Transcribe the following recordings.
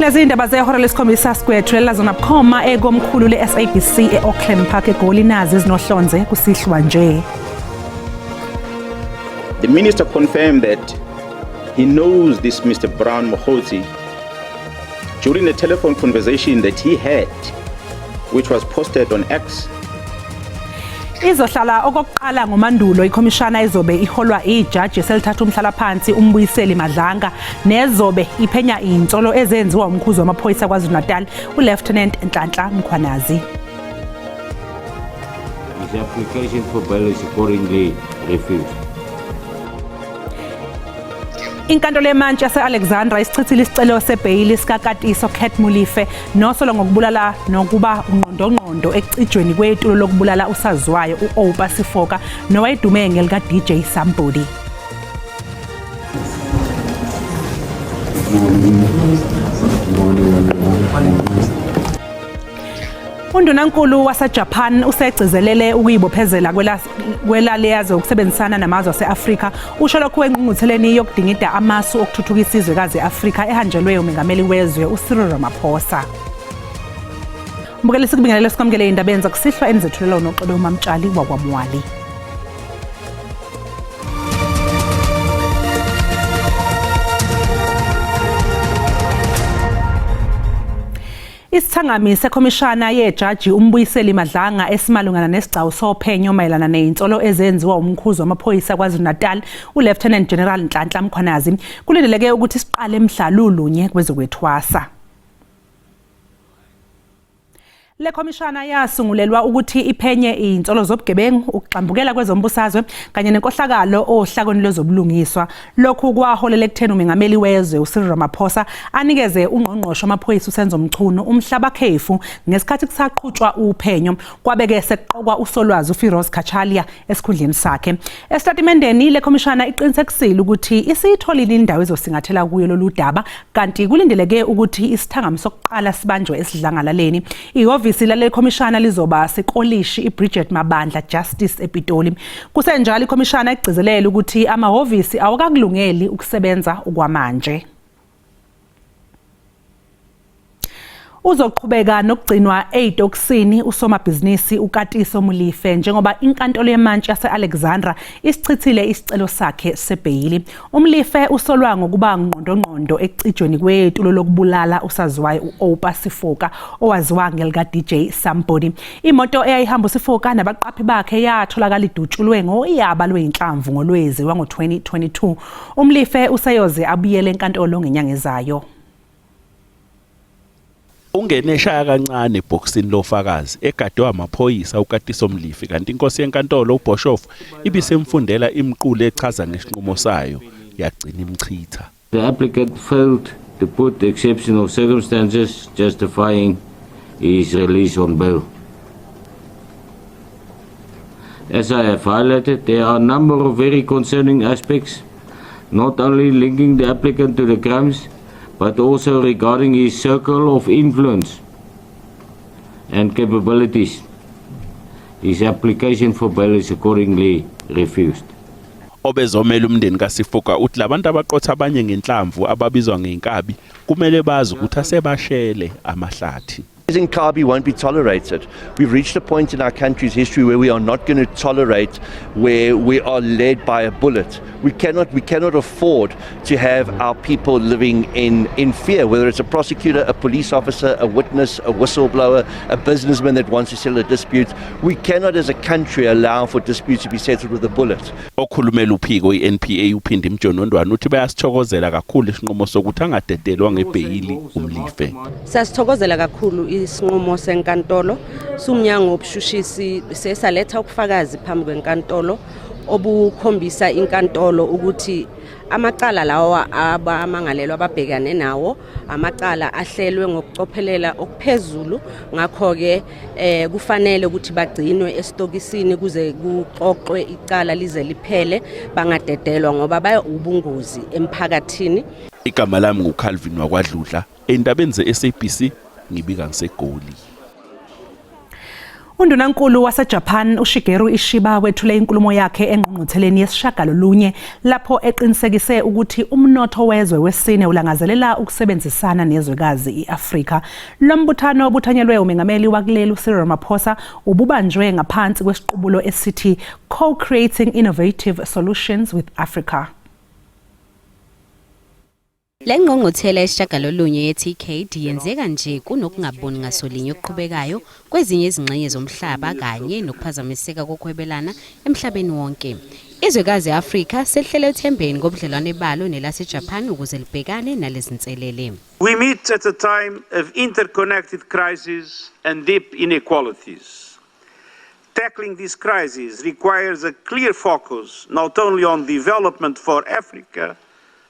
Lezi indaba zehora lesikhombisa sikwethulela zona bukhoma ekomkhulu le-SABC e-Auckland Park eGoli, nazi ezinohlonze kusihlwa nje. The minister confirmed that he knows this Mr. Brown Mogotsi during a telephone conversation that he had, which was posted on X. Izohlala okokuqala ngoMandulo ikhomishana ezobe iholwa ijaji eselithatha umhlalaphansi uMbuyiseli Madlanga nezobe iphenya izinsolo ezenziwa umkhuzi wamaphoyisa KwaZulu-Natal uLieutenant Nhlanhla Mkhwanazi. His application for bail is accordingly refused. Inkantolo yemantshi yase-Alexandra isichithile isicelo sebheyili sikaKatiso Cat Molefe nosolwa ngokubulala nokuba ungqondongqondo ekucijweni kwetulo lokubulala usaziwayo u-Oupa Sifoka nowayedume ngelika-DJ Sumbody. Undunankulu waseJapan usegcizelele ukuyibophezela kwelaleyazwe ukusebenzisana namazwe ase-Afrika. Usho lokhu engqungqutheleni yokudingida amasu okuthuthukisa izwekazi i-Afrika ehanjelwe umengameli wezwe uCyril Ramaphosa. Mbukeli, sikubingelele sikwamukele indaba zakusihlwa enizethulela uNoxolo uMamtshali wakwaMwali. Isithangami sekhomishana yejaji uMbuyiseli Madlanga esimalungana nesigcawu sophenyo mayelana nezinsolo ezenziwa umkhuzi wamaphoyisa KwaZulu-Natal uLieutenant General Nhlanhla Mkhwanazi kulindeleke ukuthi siqale mhla lulunye kwezokwethwasa. Le khomishana yasungulelwa ukuthi iphenye izinsolo zobugebengu, ukugxambukela kwezombusazwe kanye nenkohlakalo ohlakweni lwezobulungiswa. Lokhu kwaholela ekutheni umengameli wezwe uCyril Ramaphosa anikeze ungqongqoshe wamaphoyisa uSenzo Mchunu umhlabakhefu ngesikhathi kusaqhutshwa uphenyo, kwabeke sekuqokwa uSolwazi uFiroz Cachalia esikhundleni sakhe. Esitatimendeni le khomishana iqinisekisile ukuthi isiyitholile indawo ezosingathela kuyo lolu daba, kanti kulindeleke ukuthi isithangami sokuqala sibanjwe esidlangalaleni. Ihhovisi lale khomishana lizoba sekolishi iBridget Mabandla Justice ePitoli. Kusenjalo ikhomishana igcizelele ukuthi amahhovisi awakakulungeli ukusebenza okwamanje. Uzoqhubeka nokugcinwa eyitokisini usomabhizinisi uKatiso Molefe njengoba inkantolo yemantshi yase-Alexandra isichithile isicelo sakhe sebheyili. UMolefe usolwa ngokuba ngqondongqondo ekucijweni kwetulo lokubulala usaziwayo u-Oupa Sifoka owaziwa ngelika-DJ Sumbody. Imoto eyayihamba uSifoka nabaqaphi bakhe yatholakala idutshulwe ngoyaba lweyinhlamvu ngoLwezi wango-2022. UMolefe useyoze abuyele enkantolo ngenyanga ezayo. Ungene eshaya kancane ebhokisini lofakazi egadwe amaphoyisa uKatiso Molefe, kanti inkosi yenkantolo uBoshoff ibisemfundela imiqulu echaza ngesinqumo sayo yagcina imchitha. The applicant failed to put exceptional circumstances justifying his release on bail. As I have highlighted, there are a number of very concerning aspects, not only linking the applicant to the crimes, but also regarding his circle of influence and capabilities. His application for bail is accordingly refused. Obezomela umndeni kaSifoka uthi labantu abaqotha abanye ngenhlamvu ababizwa ngenkabi kumele bazi ukuthi asebashele amahlathi. Inkabi won't be tolerated. We've reached a point in our country's history where we are not going to tolerate where we are led by a bullet. We cannot afford to have our people living in fear, whether it's a prosecutor, a police officer, a witness, a whistleblower, a businessman that wants to settle a dispute. We cannot as a country allow for disputes to be settled with a bullet. Okhulumela uphiko iNPA uPhindi Mjonondwane uthi bayasithokozela kakhulu isinqumo sokuthi angadedelwa ngebheyili uMolefe. Siyasithokozela kakhulu isinqumo senkantolo. Sumnyango wobushushisi sesaletha ubufakazi phambi kwenkantolo obukhombisa inkantolo ukuthi amacala lawa abamangalelwa ababhekane nawo amacala ahlelwe ngokucophelela okuphezulu, ngakho-ke kufanele ukuthi bagcinwe esitokisini kuze kuxoxwe icala lize liphele, bangadedelwa ngoba bayubungozi emphakathini. Igama lami nguCalvin wakwaDludla, endabeni ze-SABC ngibika ngiseGoli. Undunankulu waseJapan uShigeru Ishiba wethule inkulumo yakhe engqungqutheleni yesishagalolunye lapho eqinisekise ukuthi umnotho wezwe wesine ulangazelela ukusebenzisana nezwekazi i-Afrika. Lo mbuthano obuthanyelwe umengameli wakuleli uCyril Ramaphosa ububanjwe ngaphansi kwesiqubulo esithi Co-creating Innovative Solutions with Africa. Le ngqungquthela yesishagalolunye ye-TKD yenzeka nje kunokungaboni ngasolinye okuqhubekayo kwezinye izingxenye zomhlaba kanye nokuphazamiseka kokuhwebelana emhlabeni wonke. Izwekazi i-Afrika selihlele ethembeni ngobudlelwane balo nelaseJapan ukuze libhekane nalezi nselele. We meet at a time of interconnected crises and deep inequalities. Tackling this crisis requires a clear focus not only on development for Africa,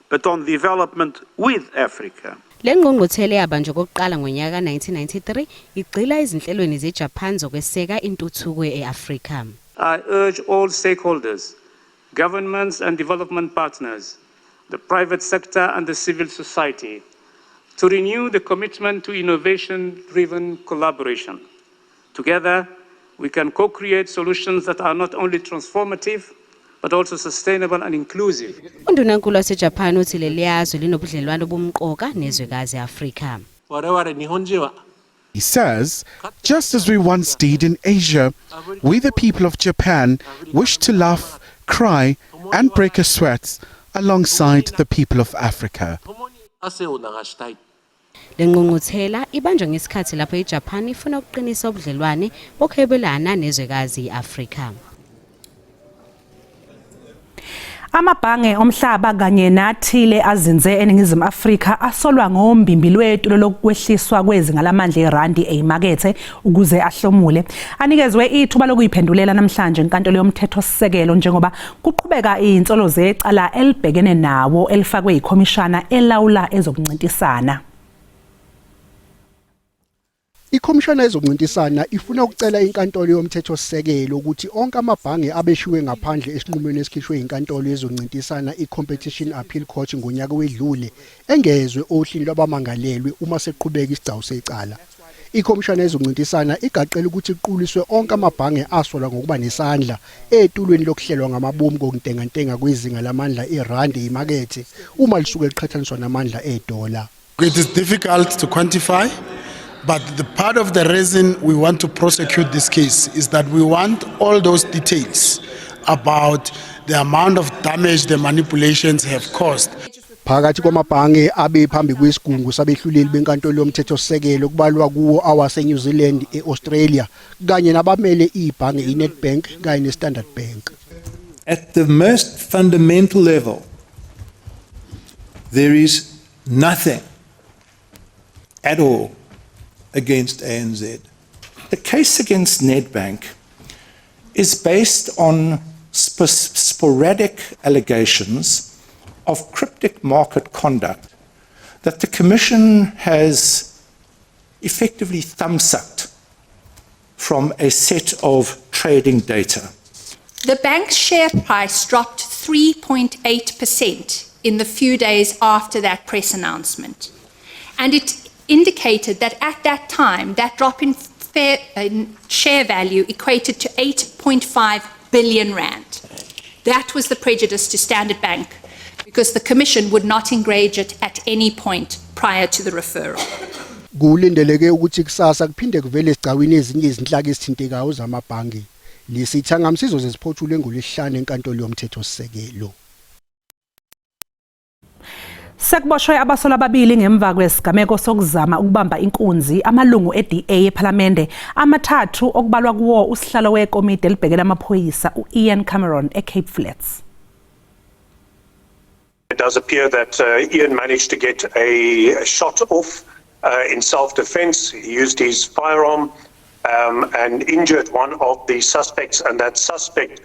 but on development with Africa. Le ngqungquthela yabanjwa okokuqala ngonyaka ka-1993 igxila ezinhlelweni zeJapan zokweseka intuthuko e-Afrika. I urge all stakeholders, governments and development partners, the private sector and the civil society to renew the commitment to innovation-driven collaboration. Together, we can co-create solutions that are not only transformative, but also sustainable and inclusive. Undunankulu waseJapan uthi leliyazwe linobudlelwano obumqoka nezwekazi i-Afrika. 我々日本人は He says, just as we once did in Asia, we the people of Japan wish to laugh, cry, and break a sweat alongside the people of Africa. 共に汗を流したい。 Le ngqungquthela ibanjwa ngesikhathi lapho iJapan ifuna ukuqinisa ubudlelwane bokuhwebelana nezwekazi i-Afrika. Amabhange omhlaba kanye nathile azinze eNingizimu Afrika asolwa ngombimbi lwetulo lokwehliswa kwezinga lamandla erandi eyimakethe ukuze ahlomule. Anikezwe ithuba lokuyiphendulela namhlanje enkantolo yomthethosisekelo njengoba kuqhubeka izinsolo zecala elibhekene nawo elifakwe yikhomishana elawula ezokuncintisana. Ikhomishana yezokuncintisana ifuna ukucela inkantolo yomthethosisekelo ukuthi onke amabhange abeshiwe ngaphandle esinqumweni esikhishwe inkantolo yezokuncintisana i-Competition Appeal Court ngonyaka wedlule engezwe ohlini lwabamangalelwe uma seqhubeka isigcawu secala. Ikhomishana yezokuncintisana igaqele ukuthi kuquliswe onke amabhange asolwa ngokuba nesandla etulweni lokuhlelwa ngamabomu kokuntengantenga kwezinga lamandla erandi emakethe uma lisuke liqhathaniswa namandla edola. It is difficult to quantify, but the part of the reason we want to prosecute this case is that we want all those details about the amount of damage the manipulations have caused. Phakathi kwamabhange abe phambi kwesigungu sabehluleli benkantolo yomthethosisekelo kubalwa kuwo awase New Zealand, eAustralia kanye nabamele ibhange iNedbank kanye neStandard Bank. At the most fundamental level, there is nothing at all against ANZ. The case against Nedbank is based on sporadic allegations of cryptic market conduct that the Commission has effectively thumbsucked from a set of trading data. The bank's share price dropped 3.8% in the few days after that press announcement. And it indicated that at that time, that drop in share value equated to R8.5 billion. That was the prejudice to Standard Bank because the Commission would not engage it at any point prior to the referral. Kulindeleke ukuthi kusasa kuphinde kuvele esigcawini ezinye izinhlaka ezithintekayo zamabhange. Lesithangami sizoze siphothulwe ngolwesihlanu enkantolo yomthethosisekelo. Sekuboshwe abasolwa ababili ngemva kwesigameko sokuzama ukubamba inkunzi amalungu e-DA ePhalamende amathathu okubalwa kuwo usihlalo wekomiti elibhekele amaphoyisa u-Ian Cameron eCape Flats. It does appear that Ian managed to get a shot off in self-defense. He used his firearm and injured one of the suspects, and that suspect,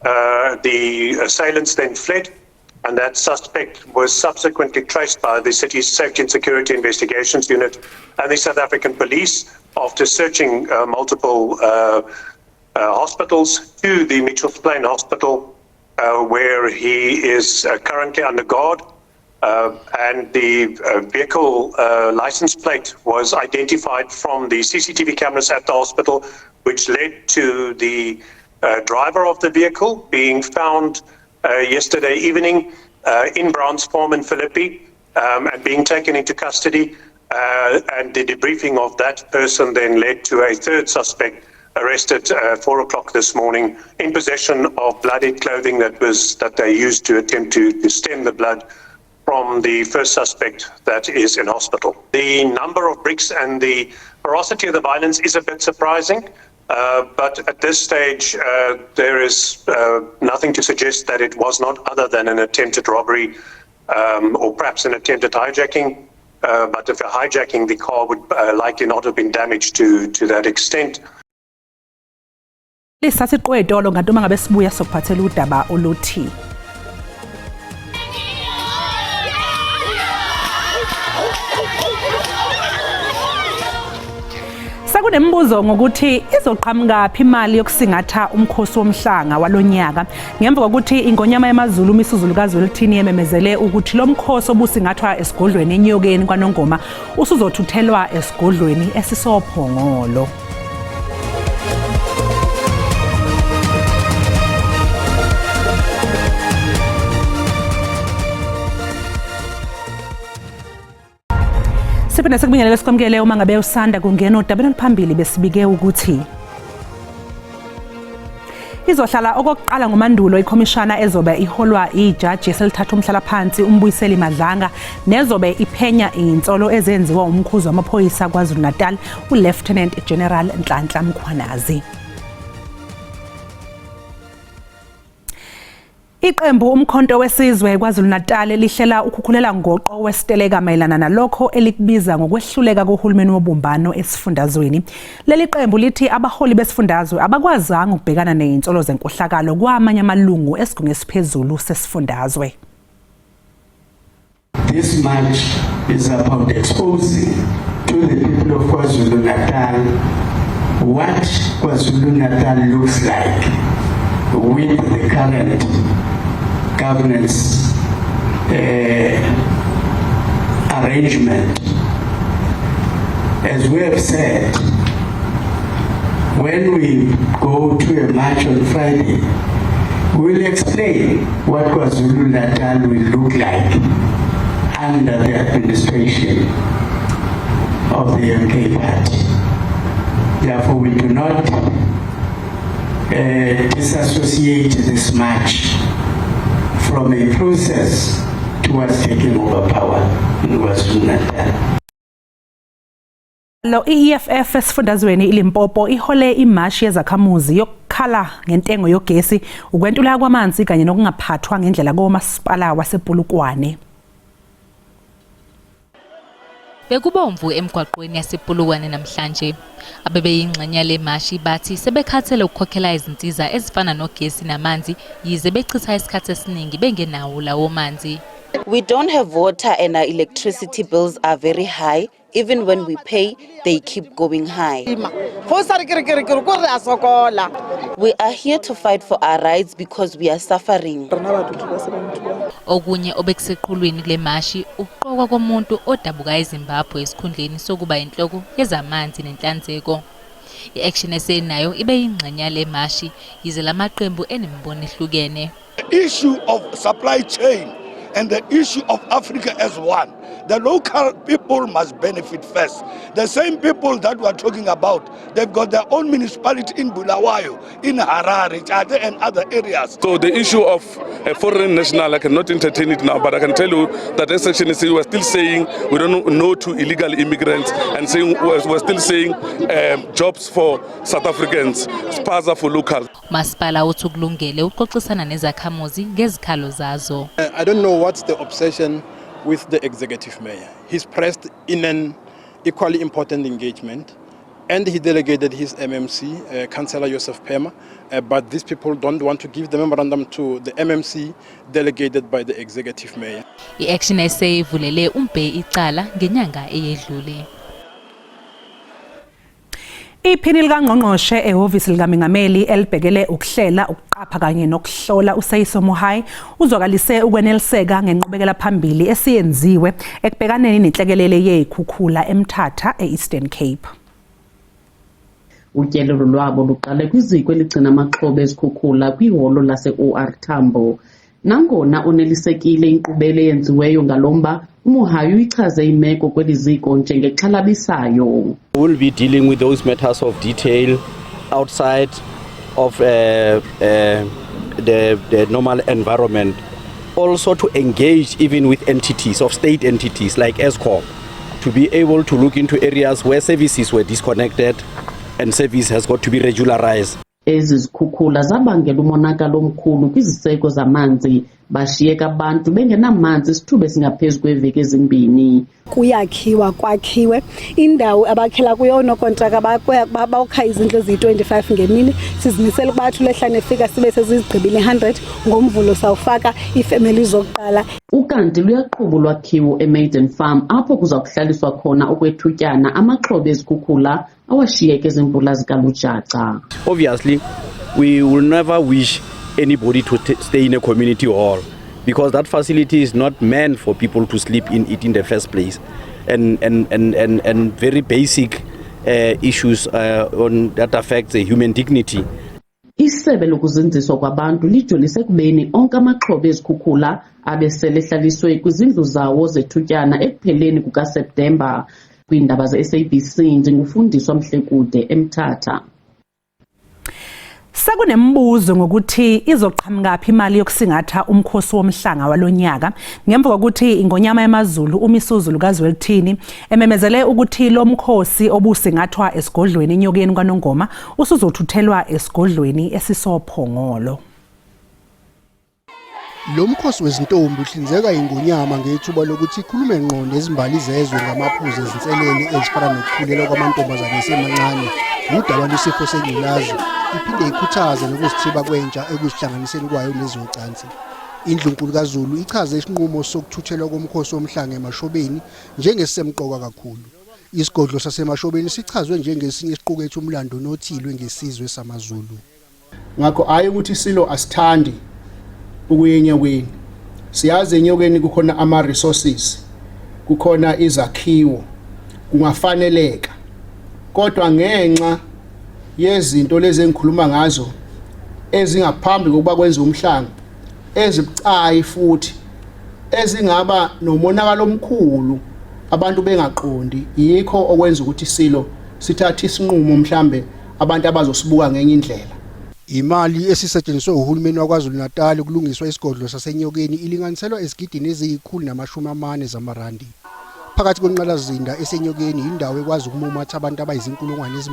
the assailants then fled, and that suspect was subsequently traced by the city's Safety and Security Investigations Unit and the South African Police after searching multiple hospitals to the Mitchells Plain Hospital, where he is currently under guard. And the vehicle license plate was identified from the CCTV cameras at the hospital. which led to the driver of the vehicle being found yesterday evening in Brown's Farm in Philippi and being taken into custody. And the debriefing of that person then led to a third suspect arrested 4 o'clock this morning in possession of bloody clothing that they used to attempt to stem the blood from the first suspect that is in hospital. The number of bricks and the ferocity of the violence is a bit surprising. But at this stage, there is nothing to suggest that it was not other than an attempted robbery or perhaps an attempted hijacking. But if a hijacking, the car would likely not have been damaged to that extent. Lisathi qwetolo kanti uma ngabe sibuya sokuphathela udaba oluthi Sekunembuzo ngokuthi izoqhamukaphi imali yokusingatha umkhosi womhlanga walonyaka ngemva kokuthi ingonyama yamaZulu uMisuzulu kaZwelithini yememezele ukuthi lo mkhosi obusingathwa esigodlweni eNyokeni kwaNongoma usuzothuthelwa esigodlweni esisophongolo. Siphinde sikubingelele sikwamukele uma ngabe usanda kungena odabeni oluphambili. Besibike ukuthi izohlala okokuqala ngoMandulo ikhomishana ezobe iholwa ijaji eselithatha umhlalaphansi uMbuyiseli Madlanga nezobe iphenya izinsolo ezenziwa umkhuzi wamaphoyisa KwaZulu-Natal uLieutenant General Nhlanhla Mkhwanazi. Iqembu Umkhonto Wesizwe KwaZulu-Natal lihlela ukukhululela ngoqo wesiteleka mayelana nalokho elikubiza ngokwehluleka kohulumeni wobumbano esifundazweni. Leli qembu lithi abaholi besifundazwe abakwazanga ukubhekana nezinsolo zenkohlakalo kwamanye amalungu esigungu esiphezulu sesifundazwe. This march is about exposing to the people of KwaZulu-Natal what KwaZulu-Natal looks like with the current governance arrangement. As we have said, when we go to a march on Friday, we'll explain what KwaZulu-Natal will look like under the administration of the MK party. Therefore, we do not disassociate this march from a process towards taking over power in KwaZulu-Natal. Lo iEFF esifundazweni iLimpopo ihole imashi yezakhamuzi yokukhala ngentengo yogesi, ukwentuleka kwamanzi kanye nokungaphathwa ngendlela komasipala wasePolokwane. Bekubomvu emgwaqweni yasePolokwane namhlanje. Abebeyingxenye yale mashi bathi sebekhathele ukukhokhela izinsiza ezifana nogesi namanzi yize bechitha isikhathi esiningi bengenawo lawo manzi. We don't have water and our electricity bills are very high. Even when we pay, they keep going high. We are here to fight for our rights because we are suffering. Okunye obekuseqhulwini kule mashi ukuqokwa komuntu odabuka eZimbabwe esikhundleni sokuba inhloko yezamanzi nenhlanzeko. I-Action SA nayo ibe yingxenye yale mashi yize lamaqembu enemibono ehlukene. The issue of supply chain and the issue of Africa as one. The local people must benefit first. The same people that we are talking about, they've got their own municipality in Bulawayo, in Harare, Tshate and other areas. So the issue of a foreign national, I cannot entertain it now, but I can tell you that as Action SA, we're still saying we don't know to illegal immigrants and saying we're still saying jobs for South Africans, spaza for locals. Masipala uthi ukulungele ukuxoxisana nezakhamuzi ngezikhalo zazo. I don't know what's the obsession with the executive mayor. He's pressed in an equally important engagement and he delegated his MMC, Councillor Joseph Pema, but these people don't want to give the memorandum to the MMC delegated by the executive mayor. I-Action SA ivulele uMbhe icala ngenyanga eyedlule. Iphini likangqongqoshe ehhovisi likamengameli elibhekele ukuhlela, ukuqapha kanye nokuhlola uSeiso Mohai uzwakalise ukweneliseka ngenqubekela phambili esiyenziwe ekubhekaneni nenhlekelele yezikhukhula eMthatha e-Eastern Cape. Utyelelo lwabo luqale kwiziko eligcina amaxhoba ezikhukhula kwiholo lase-OR Tambo. Nangona onelisekile inkqubela eyenziweyo ngalo mba, uMohai uyichaze imeko kweli ziko njengexhalabisayo. We'll be dealing with those matters of detail outside of the normal environment. Also to engage even with entities of state entities like Eskom to be able to look into areas where services were disconnected and service has got to be regularized. Ezi zikhukhula zabangela umonakalo omkhulu kwiziseko zamanzi, bashiyeka abantu bengenamanzi isithuba esingaphezu kweeveki ezimbini. Kuyakhiwa kwakhiwe indawo abakhela kuyo oonokontraka bawukha izindlu eziyi-25 ngemini. Sizimisele ukuba athi uLwesihlanu efika sibe sezizigqibile 100. NgoMvulo sawufaka iifemeli zokuqala. Ukanti luyaqhuba ulwakhiwo eMaiden Farm apho kuza kuhlaliswa khona okwethutyana amaxhoba ezikhukhula awashiyeke ziimvula zikalujaca. Obviously, we will never wish anybody to stay in a community hall because that facility is not meant for people to sleep in it in the first place. And very basic issues on that affect the human dignity. Isebe lokuzinziswa kwabantu lijolise ekubeni onke amaxhoba ezikhukhula abe sele ehlaliswe kwizindlu zawo zethutyana ekupheleni kukaSeptemba. Kwiindaba ze-SABC ndinguFundiswa Mhlekude eMthatha. Sekunembuzo ngokuthi izoqhamukaphi imali yokusingatha umkhosi womhlanga walonyaka ngemva kokuthi ingonyama yamaZulu uMisuzulu kaZwelithini ememezele ukuthi lo mkhosi obusingathwa esigodlweni eNyokeni kwaNongoma usuzothuthelwa esigodlweni esisoPhongolo. Lo mkhosi wezintombi uhlinzeka ingonyama ngethuba lokuthi ikhulume ngqo nezimbali zezwe ngamaphuzu ezinselele ezifana nokukhulelwa kwamantombazane esemancane, udaba lwesifo sengculazi, iphinde ikhuthaze nokuzithiba kwentsha ekuzihlanganiseni kwayo nezocansi. Indlunkulu kaZulu ichaze isinqumo sokuthuthelwa komkhosi womhlanga eMashobeni njengesisemqoka kakhulu. Isigodlo saseMashobeni sichazwe njengesinye esiqukethe umlando onothilwe ngesizwe samaZulu. Ngakho hhayi ukuthi isilo asithandi ukuya eNyokeni. Siyazi eNyokeni kukhona ama-resources, kukhona izakhiwo, kungafaneleka. Kodwa ngenxa yezinto lezi engikhuluma ngazo ezingaphambi kokuba kwenziwe umhlanga, ezibucayi futhi ezingaba nomonakalo omkhulu abantu bengaqondi, yikho okwenza ukuthi isilo sithathe isinqumo mhlambe abantu abazosibuka ngenye indlela. Imali esisetshenziswe uhulumeni waKwaZulu-Natal ukulungiswa isigodlo saseNyokeni ilinganiselwa ezigidini eziyi-140 zamarandi. Phakathi kwenqalasizinda eseNyokeni yindawo ekwazi ukumumatha abantu abayizinkulungwane 2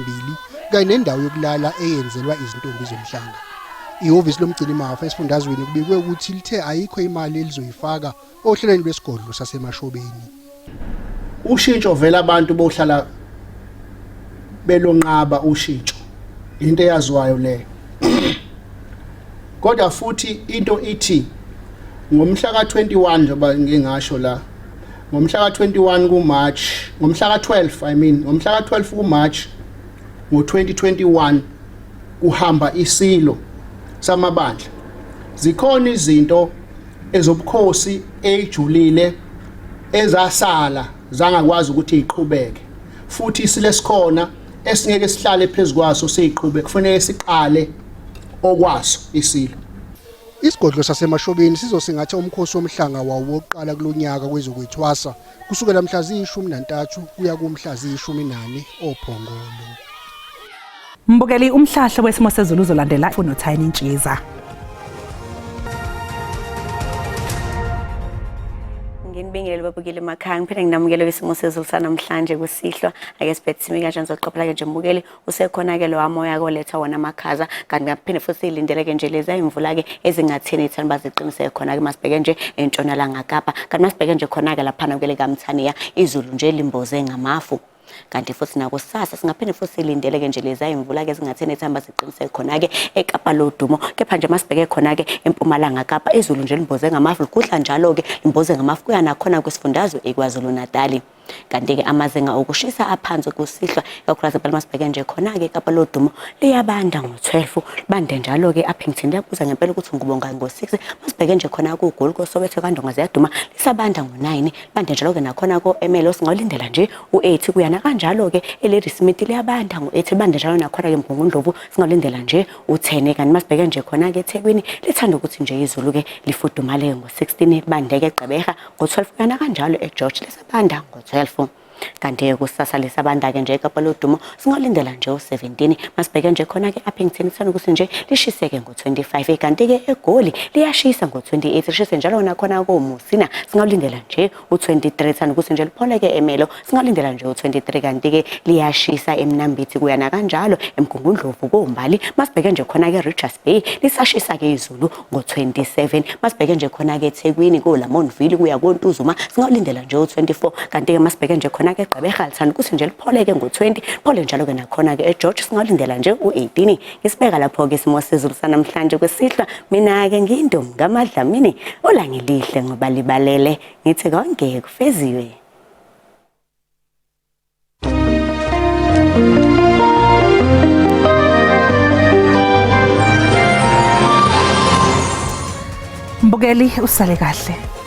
kanye nendawo yokulala eyenzelwa izintombi zomhlanga. Ihhovisi lomgcinimafa esifundazweni kubikwe ukuthi lithe ayikho imali elizoyifaka ohlelweni lwesigodlo saseMashobeni. Ushintsho vele abantu bohlala belonqaba ushintsho, into eyaziwayo leyo. Kodwa futhi into ithi ngomhla ka-21, njengoba ngingasho la, ngomhla ka-21 kuMarch, ngomhla ka-12, I mean ngomhla ka-12 kuMarch ngo-2021 kuhamba isilo samabandla, zikhona izinto ezobukhosi ejulile ezasala zangakwazi ukuthi iqhubeke, futhi isilo esikhona esingeke sihlale phezukwaso siqhube, kufanele siqale okwaso isilo. Isigodlo saseMashobeni sizosingatha umkhosi womhlanga wawo wokuqala kulonyaka kwezokwethwasa kusukela mhla ziyi-13 kuya kumhla ziyi-14 oPhongolo. Mbukeli, umhlahlo wesimo sezulu uzolandela unothayini Ntshiza. Nginibingelele babukeli emakhaya, ngiphinde nginamukele kwisimo sezulu sanamhlanje kusihlwa. Ake sibhethe simi kanjani zoqaphela-ke nje mbukeli, usekhona-ke lowa moya koletha wona amakhaza, kanti ngaphinde futhi silindeleke nje lezi imvula-ke ezingatheni ithani baziqiniseke khona-ke masibheke nje entshonalanga Kapa, kanti masibheke nje khona-ke laphana kwele kaMthaniya izulu nje limboze ngamafu. Kanti futhi nakusasa singaphinde futhi silindeleke nje lezi imvula-ke ezingatheni ethamba ziqiniseke khona-ke eKapa lodumo. Kepha nje masibheke khona-ke eMpumalanga Kapa izulu nje limboze ngamafu, ligudla njalo-ke limboze ngamafu kuya nakhona kwisifundazwe iKwaZulu Natali. Kanti-ke amazinga okushisa aphansi kusihlwa ikakhulukazi impela masibheke nje khona-ke eKapa lodumo liyabanda ngo-12, bande njalo-ke Upington liyabuza ngempela ukuthi ngubonga ngo-6. Masibheke nje khona kuGoli koSoweto kaNdonga ziyaduma lisabanda ngo-9, bande njalo-ke nakhona ko-Emelo singawulindela nje u-8 kuya Kanjalo-ke eLadysmith liyabanda ngo-8, libande njalo nakhona-ke eMgungundlovu singalindela nje u-10. Kanti masibheke nje khona-ke eThekwini lithanda ukuthi nje izulu-ke lifudumale ngo-16, libandeke eGqeberha ngo-12, kuyana kanjalo eGeorge lisabanda ngo-12. Kanti kusasa lisabanda-ke nje eKapa Lodumo singalindela nje u-17. Masibheke nje khona-ke Upington kuthanda ukuthi nje lishiseke ngo-25. Kanti-ke eGoli liyashisa ngo-28, lishise njalo nakhona koMusina singalindela nje u-23, thanda ukuthi nje lipholeke eMelo singalindela nje u-23. Kanti-ke liyashisa eMnambithi kuya nakanjalo eMgungundlovu koMbali. Masibheke nje khona-ke Richards Bay lisashisa-ke izulu ngo-27. Masibheke nje khona-ke eThekwini koLamontville kuya koNtuzuma singalindela nje u-24. Kanti-ke masibheke nje khona-ke eGqeberha lithanda ukuthi nje lipholeke ngo-20, liphole njalo-ke nakhona-ke eGeorge singalindela nje u-18. Ngisibeka lapho-ke isimo sezulu sanamhlanje kwesihlwa. Mina-ke ngiyintombi kaMadlamini olangelihle ngoba libalele, ngithi konke kufeziwe. Mbukeli, usale kahle.